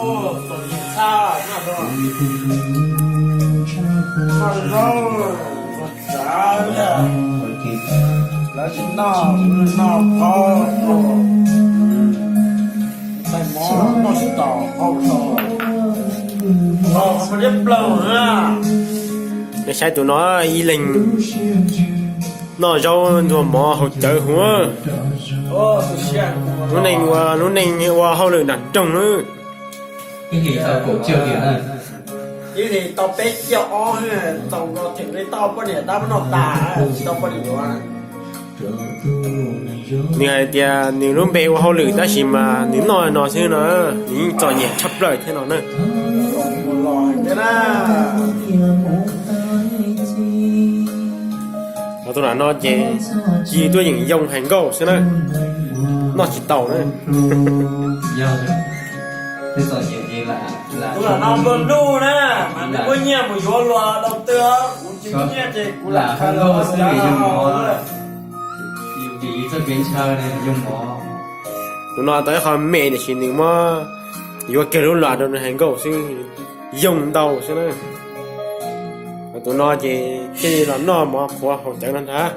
Txom nyem tshaj, noj zaub, noj zaub, ua tsav, lawv tsis noj, noj qhov, noj mov, noj tsis tau, hau tau, hau tau liab plaws na. Nej saib tus no ib leeg noj zaub ntxuag mov haus cawv huv. Lub neej ua, lub neej ua hauj lwm nram nroog na. Ib hlis tau kaum cuaj hlis na. Ib hlis tau peb caug ob, txaus nkaus theem li tau poj niam tab noj tas, tsis tau poj niam yuav. Nws hais tias nws lub npe ua hauj lwm tab sis mas nws noj no xwb no, nws yeej txom nyem tshaj plaws thiab no na. Ho tus lam no ces ci tuaj yeem yoo hais nkauj xwb na, noj tsis tau na. Tus lam no nplua nuj na, mas nws muaj nyiaj mus yuav luag dau twg, kuv tsis muaj nyiaj ces kuv lam hais nkauj xwb, yoo mov. Tus no tau ib qho me tiam sis nws muab yuav kiag lub luag rau nws hais nkauj xwb, yoo ntau xwb na. Tus no ces thiaj li los noj mov qhuav haus cawv no ntag.